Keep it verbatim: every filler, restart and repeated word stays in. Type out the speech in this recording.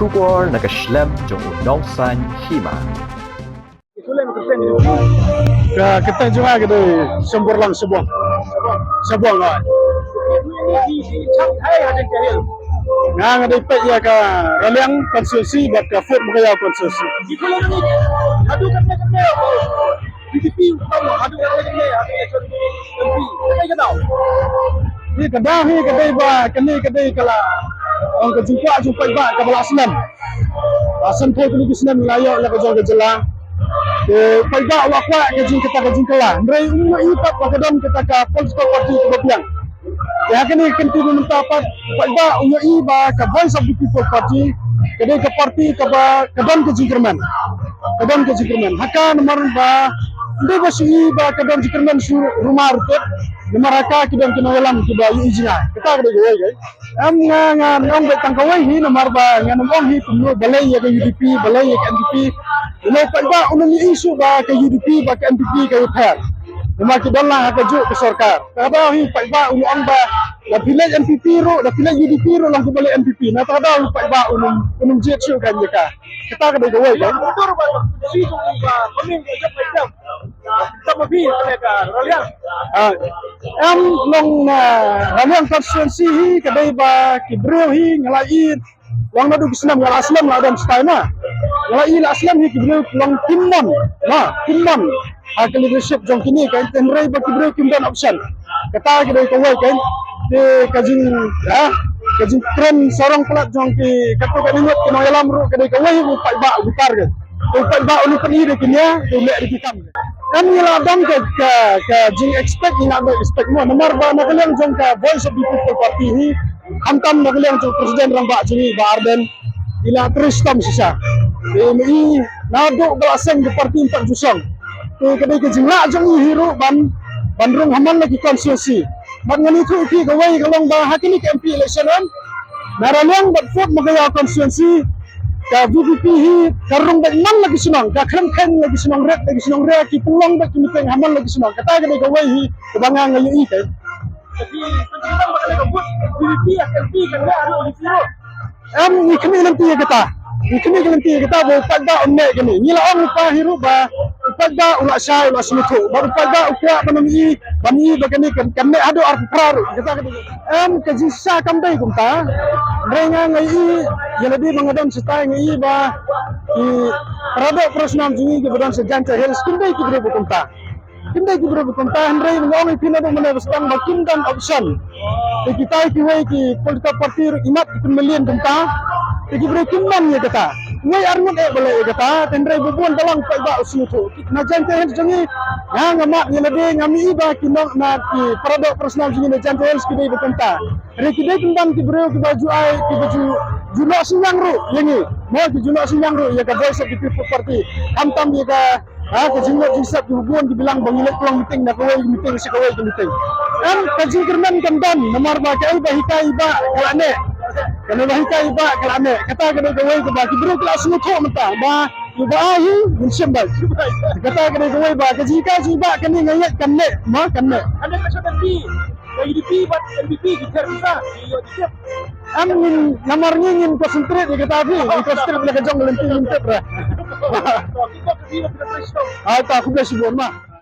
Khubor na ka shlem jong u nongsan hima. Ka kyrteng jong nga ka dei Symburlang Shabong. Shabong, ah. Nga nga dei peit ïa ka Raliang constituency bad ka Fort Mawkaiaw constituency. Hi ka daw hi ka dei ba kane ka dei ka la ong ka jingkwah jingpaidbah kaba la slem. Ba san phew tylli ki snem la ïoh la ka jong ka jylla. Te paidbah u la kwah ka jing kata ka jingkylla. Hynrei um ïohi pat ba ka don kata ka political party kaba biang. Te ha kane ka kynti mynta pat paidbah u ïohi ba ka Voice of the People Party ka dei ka party kaba ka don ka jingkyrmen. Ka don ka jingkyrmen. Ha ka namar ba ym dei ba shu i ba ka don jingkyrmen shu rumar tep. Namar ha ka ki don ki nongïalam kiba ïohi jingïa. Kata ka dei kawei kai. Em nga nga ong beit tang kawei hi namar ba nga ong hi kumno balei ïa ka U D P balei ïa ka N P P. Namar paidbah u nym ïohi shuh ba ka U D P ba ka N P P ka ïapher. Namar ki don lang ha kajuh ka sorkar. Kata hi paidbah u ong ba la phi leit N P P ruh, la phi leit U D P ruh lang kiba leit N P P. Na kata hi paidbah u nym u nym jied shuh kan ïa ka. Kata ka dei kawei kan. Ah, em long na Raliang constituency hi ka dei ba ki briew hi nga la ïohi long naduh ki snem nga la slem la don stai ma. Nga la ïohi la slem hi ki briew long kim mon ma kim mon. Ha ka leadership jong kine ka hynrei ba ki briew kim don option. Kata ka dei kawei kan. Te ka jing ha ka jingkren sarong palat jong ki katto katne ngut ki nongïalam ruh ka dei kawei u paidbah u bitar kan. U paidbah u nym pyni da ki nia u leh da ki kam. Kan ngi la dang ka ka ka jing expect ngi la dang expect mo namar ba na ka liang jong ka Voice of the People Party hi. Khamtam na ka liang jong President Rangbah jong ngi Bah Ardent i la trei shitom shisha. Te ma i naduh ba la seng ka party ym pat ju song. Te ka dei ka jinglah jong i hi ruh ban ban rung ha man la ki constituency. Bad ngan ïathuh ïa phi kawei ka long ba ha kine ka M P election em na Raliang bad Fort Mawkaiaw constituency ka V P P hi ka rung beit man la ki shnong, ka khlem kheiñ la ki shnong rit la ki shnong rit ki pynlong beit ki meeting ha man la ki shnong. Kata ka dei kawei hi kaba nga nga ïohi kai. Em ngi khmih lynti ïa kata. Ngi khmih lynti ïa kata ba u paidbah un neh kane. Ngi la ong u pa hi ruh ba u paidbah u la shai u la sngewthuh. Ba u paidbah u kwah ban ym i ban i ba kane kan kan neh haduh arphew phra ruh. Kata ka dei. Em ka jingshisha kam dei kumta. Hynrei nga nga i ïa lade ba nga don shatai nga i ba ki para doh para snam jong ngi kiba don sha Jaintia Hills kim dei ki briew ba kumta. Kim dei ki briew ba kumta hynrei nga ong ïa phi naduh mynne ba sdang ba kim don option. Te kita kiwei ki political party ruh imat ki pynmlien kumta. Te ki briew kim man ïa kata. Wei ar ngut eh ba leh ïa kata te hynrei ba bun ba lang paidbah u sngewthuh. Na Jaintia Hills jong ngi nga nga mad ïa lade nga mih ba ki nong na ki para doh para snam jong ngi na Jaintia Hills ki dei ba kumta. Hynrei ki dei pynban ki briew kiba ju ai kiba ju ju noh synñiang ruh ïa ngi. Mo ki ju noh synñiang ruh ïa ka Voice of the People Party. Khamtam ïa ka Ha ka jingmut jingsep kiba bun ki bilang ba ngi leit pynlong meeting na kawei ka meeting sha kawei ka meeting. Em ka jingkyrmen kan don namar ba kaei ba hikai i bah ka la neh. Kane ba hikai i bah ka la neh kata ka dei kawei kaba ki briew ki la sngewthuh mynta ba i bah hi ngin shim beit. Kata ka dei kawei ba ka jinghikai jong i bah kane nga ngeit kan neh ma kan neh. Ka U D P bad N P P ki ther pisa ki ïoh ki tip. Em ngin namar ngi ngin concentrate ïa kata phi, ngin concentrate ïa ka jong ka lynti ngin tip re. Ai ta khublei shibun ma.